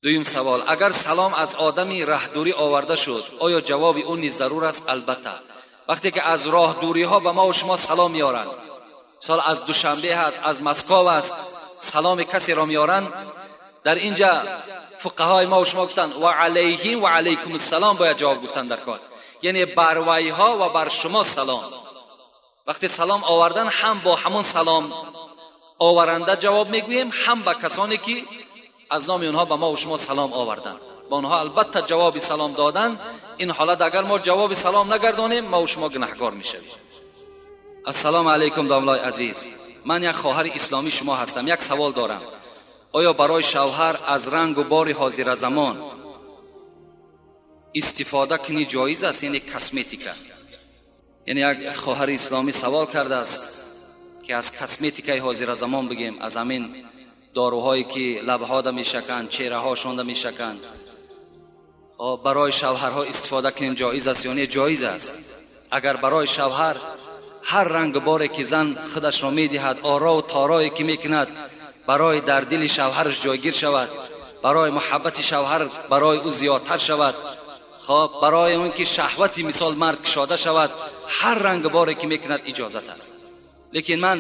Дуюм савол: агар салом аз одами раҳдурӣ оварда шуд, оё ҷавоби ӯ низ зарур аст? Албатта, вақте ки аз роҳдуриҳо ба мо ва шумо салом меоранд, мисол аз Душанбе ҳаст, аз Москов аст, саломи касеро меоранд, дар инҷа фуқаҳои мо ва шумо гуфтанд: ва алайҳим ва алайкум ассалом бояд ҷавоб гуфтан дар кор, яъне бар вайҳо ва бар шумо салом. Вақте салом овардан, ҳам бо ҳамон салом оваранда ҷавоб мегӯем, ҳам ба касоне ки аз номи онҳо ба мо ва шумо салом оварданд, ба онҳо албатта ҷавоби салом додан. Ин ҳолат агар мо ҷавоби салом нагардонем, мо ва шумо гунаҳкор мешавем. Ассалому алайкум, домлои азиз, ман як хоҳари исломии шумо ҳастам. Як савол дорам: оё барои шавҳар аз рангу бори ҳозиразамон истифода кунӣ ҷоиз аст, яъне косметика? Яъне як хоҳари исломӣ савол кардааст, ки аз косметикаи ҳозиразамон бигем, аз ҳамин доруҳое ки лабҳода мешаканд, чеҳраҳошонда мешаканд, барои шавҳарҳо истифода кунем ҷоиз аст ё не? Ҷоиз аст. Агар барои шавҳар ҳар рангу боре ки зан худашро медиҳад, орову торое ки мекунад, барои дар дили шавҳараш ҷойгир шавад, барои муҳаббати шавҳар барои ӯ зиёдтар шавад, хоб, барои он ки шаҳвати мисол мард кушода шавад, ҳар рангу боре ки мекунад, иҷозат аст. Лекин ман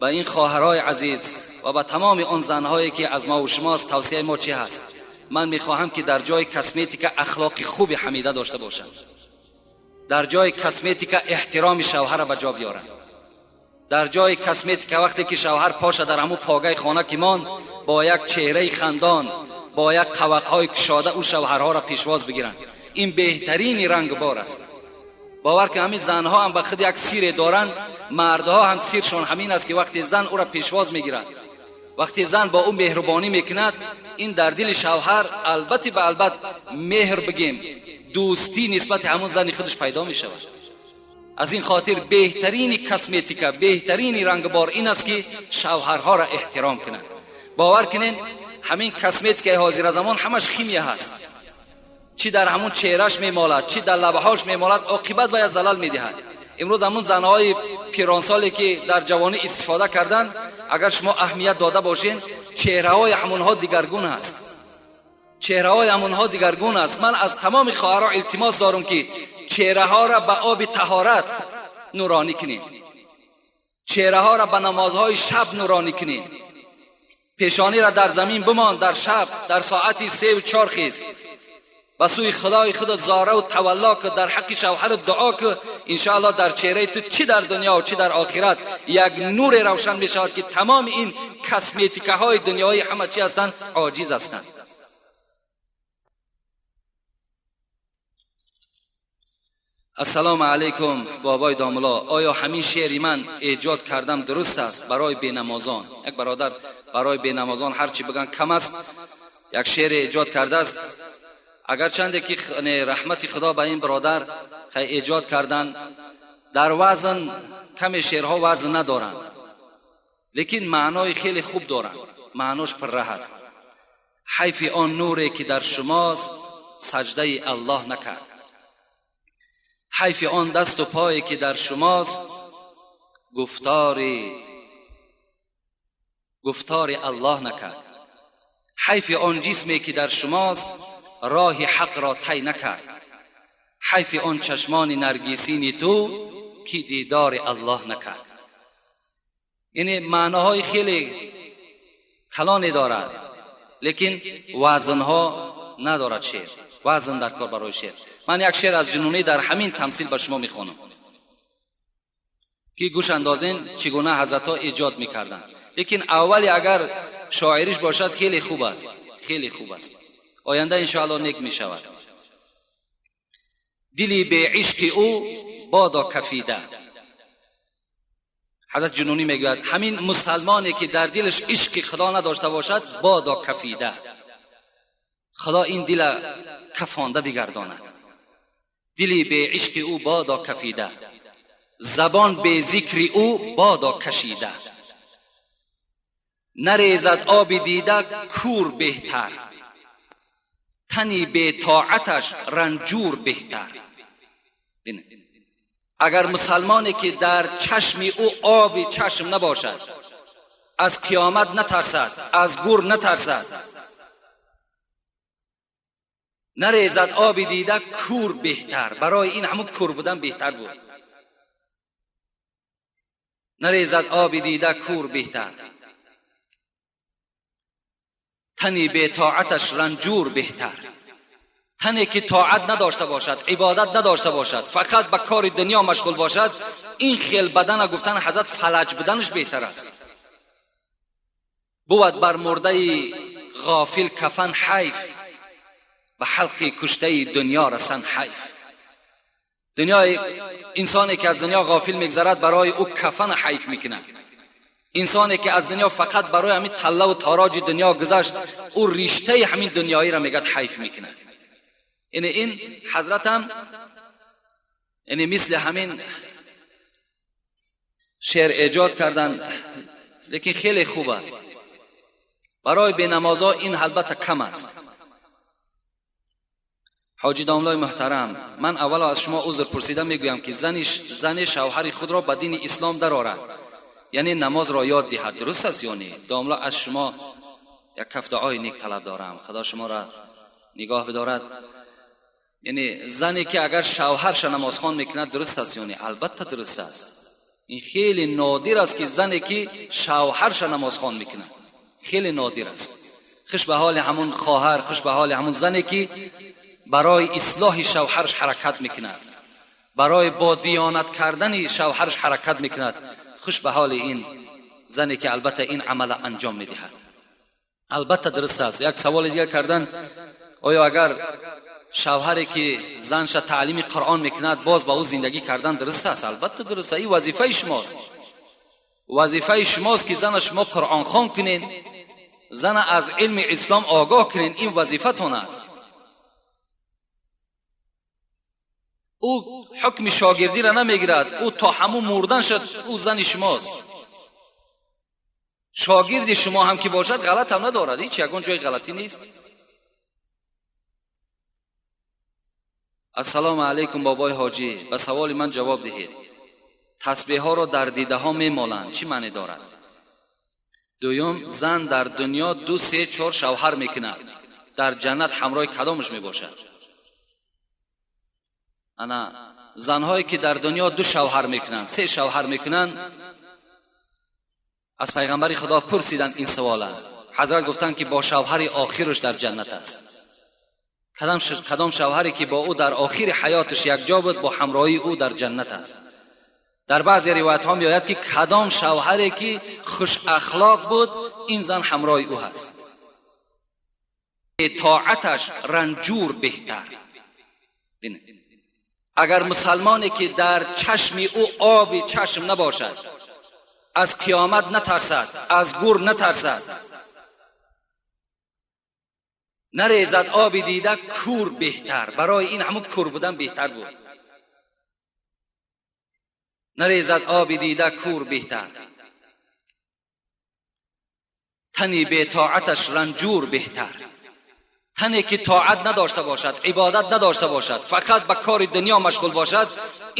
ба ин хоҳарҳои азиз ва ба тамоми он занҳое ки аз мо ва шумост, тавсияи мо чӣ ҳаст? Ман мехоҳам, ки дар ҷои косметика ахлоқи хуби ҳамида дошта бошанд, дар ҷои косметика эҳтироми шавҳара ба ҷо биёранд, дар ҷои косметика вақте ки шавҳар поша дар ҳамун погаи хона ки монд, бо як чеҳраи хандон, бо як қавақҳои кушода ӯ шавҳарҳоро пешвоз бигиранд. Ин беҳтарини рангу бор аст. Бовар ки ҳамин занҳо ҳам ба худ як сире доранд, мардҳо ҳам сиршон ҳамин аст, ки вақте зан ӯро пешвоз мегирад, вақте зан бо ӯ меҳрубонӣ мекунад, ин дар дили шавҳар албатти ба албат меҳр бигем, дӯстӣ нисбати ҳамун зани худаш пайдо мешавад. Аз ин хотир беҳтарини косметика, беҳтарини рангбор ин аст, ки шавҳарҳоро эҳтиром кунанд. Бовар кунед, ҳамин косметикаи ҳозиразамон ҳамаш химия ҳаст, чӣ дар ҳамун чеҳраш мемолад, чӣ дар лабҳош мемолад, оқибат бояд залал медиҳад. Имрӯз ҳамун занҳои пиронсоле ки дар ҷавонӣ истифода карданд, агар шумо аҳамият дода бошед, чеҳраҳои ҳамонҳо дигаргун аст, чеҳраҳои ҳамонҳо дигаргун аст. Ман аз тамоми хоҳарҳо илтимос дорам, ки чеҳраҳоро ба оби таҳорат нуронӣ кунед, чеҳраҳоро ба намозҳои шаб нуронӣ кунед. Пешониро дар замин бимон дар шаб, дар соати 3-4 хез, ба сӯи худои худ зораву тавалло ку, дар ҳаққи шавҳарат дуо ку. Иншоаллоҳ, дар чеҳраи ту чӣ дар дунё, чӣ дар охират як нуре равшан мешавад, ки тамоми ин косметикаҳои дунёӣ ҳама чӣ ҳастанд? Оҷиз ҳастанд. Ассалому алайкум, бобои домулло, оё ҳамин шеъри ман эҷод кардам дуруст аст барои бенамозон? Як бародар барои бенамозон ҳарчи биган кам аст, як шеъре эҷод кардааст. Агарчанде ки раҳмати худо ба ин бародар, эҷод кардан дар вазн каме шеърҳо вазн надоранд, лекин маънои хеле хуб доранд, маънош пурра ҳаст. Ҳайфи он нуре ки дар шумост, саҷдаи Аллоҳ накард, ҳайфи он дасту пое ки дар шумост, гуфтори Аллоҳ накард, ҳайфи он ҷисме ки дар шумост, роҳи ҳақро тай накард, ҳайфи он чашмони наргисини ту, ки дидори Аллоҳ накард. Яъне маъноҳои хеле калоне дорад, лекин вазнҳо надорад шеър. Вазн дар кор барои шеър. Ман як шеър аз Ҷунунӣ дар ҳамин тамсил ба шумо мехонам, ки гӯш андозен, чӣ гуна ҳазратҳо эҷод мекарданд. Лекин аввали агар шоириш бошад, хеле хуб аст, хеле хуб аст, оянда иншоаллоҳ нек мешавад. Дили беишқи ӯ бодо кафида. Ҳазрат Ҷунунӣ мегӯяд: ҳамин мусалмоне ки дар дилаш ишқи худо надошта бошад, бодо кафида, худо ин дила кафонда бигардонад. Дили беишқи ӯ бодо кафида, забон бе зикри ӯ бодо кашида, нарезад оби дида кур беҳтар, тани бетоаташ ранҷур беҳтар. Агар мусалмоне ки дар чашми ӯ оби чашм набошад, аз қиёмат натарсад, аз гур натарсад. Нарезад оби дида кур беҳтар. Барои ин ҳамун кур будан беҳтар буд. Нарезад оби дида кур беҳтар. Тани бетоаташ ранҷур беҳтар. Тане ки тоат надошта бошад, ибодат надошта бошад, фақат ба кори дунё машғул бошад, ин хел бадана гуфтан ҳазрат фалаҷ буданаш беҳтар аст. Бувад бар мурдаи ғофил кафан ҳайф, ба ҳалқи куштаи дунё расан ҳайф. Дунёи инсоне ки аз дунё ғофил мегзарад, барои ӯ кафана ҳайф мекунад. Инсоне ки аз дунё фақат барои ҳамин таллаву тороҷи дунё гузашт, ӯ риштаи ҳамин дунёиро мегӯяд ҳайф мекунад. Яъне ин ҳазратам яъне мисли ҳамин шеър эҷод кардан, лекин хеле хуб аст. Барои бенамозо ин албатта кам аст. Ҳоҷи домлои муҳтарам, ман аввало аз шумо узр пурсида мегӯям, ки зани шавҳари худро ба дини ислом дарорад, яъне намозро ёд диҳад, дуруст аст ё не? Домло, аз шумо як каф дуои нек талаб дорам. Худо шуморо нигоҳ бидорад. Яъне зане ки агар шавҳарша намозхон мекунад, дуруст аст ё не? Албатта дуруст аст. Ин хеле нодир аст, ки зане ки шавҳарша намозхон мекунад, хеле нодир аст. Хуш ба ҳоли ҳамун хоҳар, хуш ба ҳоли ҳамун зане ки барои ислоҳи шавҳараш ҳаракат мекунад, барои бо диёнат кардани шавҳараш ҳаракат мекунад. Хуш ба ҳоли ин зане ки албатта ин амала анҷом медиҳад. Албатта дуруст аст. Як саволи дигар кардан: оё агар шавҳаре ки занша таълими Қуръон мекунад, боз ба ӯ зиндагӣ кардан дуруст аст? Албатта дуруст аст. Ин вазифаи шумост. Вазифаи шумост, ки зана шумо қуръонхон кунед, зана аз илми ислом огоҳ кунед. Ин вазифатон аст. Ӯ ҳукми шогирдиро намегирад. Ӯ то ҳамун мурдан шуд, ӯ зани шумост. Шогирди шумо ҳам ки бошад, ғалат ҳам надорад. Ҳеҷ ягон ҷои ғалатӣ нест. Ассалому алайкум, бобои ҳоҷӣ, ба саволи ман ҷавоб диҳед. Тасбеҳҳоро дар дидаҳо мемоланд, чӣ маъне дорад? Дуюм, зан дар дунё 2, 3, 4 шавҳар мекунад, дар ҷаннат ҳамроҳи кадомаш мебошад? Ана занҳое ки дар дунё 2 шавҳар мекунанд, 3 шавҳар мекунанд, аз пайғамбари Худо пурсиданд ин савола. Ҳазрат гуфтанд, ки бо шавҳари охираш дар ҷаннат аст. Кадом шавҳаре ки бо ӯ дар охири ҳаёташ якҷо буд, бо ҳамроҳии ӯ дар ҷаннат аст. Дар баъзе ривоятҳо меояд, ки кадом шавҳаре ки хушахлоқ буд, ин зан ҳамроҳи ӯ ҳаст. Тоаташ ранҷур беҳтар. Агар мусалмоне ки дар чашми ӯ оби чашм набошад, аз қиёмат натарсад, аз гур натарсад, нарезад оби дида кур беҳтар. Барои ин ҳамун кур будан беҳтар буд. Нарезад оби дида кур беҳтар. Тани бетоаташ ранҷур беҳтар. Тане ки тоат надошта бошад, ибодат надошта бошад, фақат ба кори дунё машғул бошад,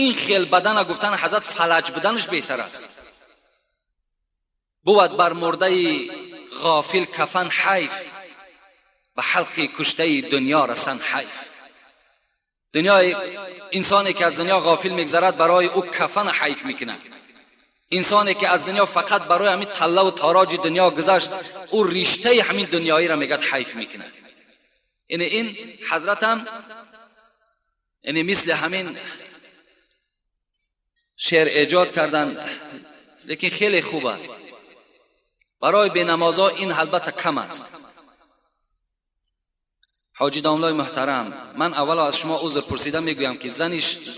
ин хел бадана гуфтан ҳазрат фалаҷ буданаш беҳтар аст. Бувад бар мурдаи ғофил кафан ҳайф, ба ҳалқи куштаи дунё расан ҳайф. Дунёи инсоне ки аз дунё ғофил мегзарад, барои ӯ кафана ҳайф мекунад. Инсоне ки аз дунё фақат барои ҳамин таллаву тороҷи дунё гузашт, ӯ риштаи ҳамин дунёиро мегӯяд ҳайф мекунад. Яъне ин ҳазратам яъне мисли ҳамин шеър эҷод кардан, лекин хеле хуб аст. Барои бенамозо ин албатта кам аст. Ҳоҷи домлои муҳтарам, ман аввало аз шумо узр пурсида мегӯям, ки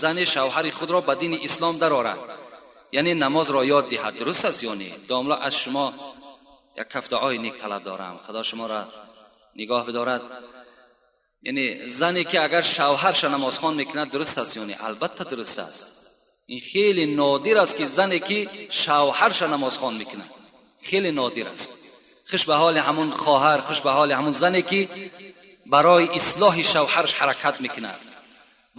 зани шавҳари худро ба дини ислом дарорад, яъне намозро ёд диҳад, дуруст аст ё не? Домло, аз шумо як каф дуои нек талаб дорам. Худо шуморо нигоҳ бидорад. Яъне зане ки агар шавҳарша намозхон мекунад, дуруст аст ё не? Албатта дуруст аст. Ин хеле нодир аст, ки зане ки шавҳарша намозхон мекунад, хеле нодир аст. Хуш ба ҳоли ҳамун хоҳар, хуш ба ҳоли ҳамун зане ки барои ислоҳи шавҳараш ҳаракат мекунад,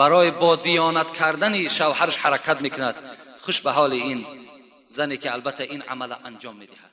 барои бо диёнат кардани шавҳараш ҳаракат мекунад. Хуш ба ҳоли ин зане ки албатта ин амала анҷом медиҳад.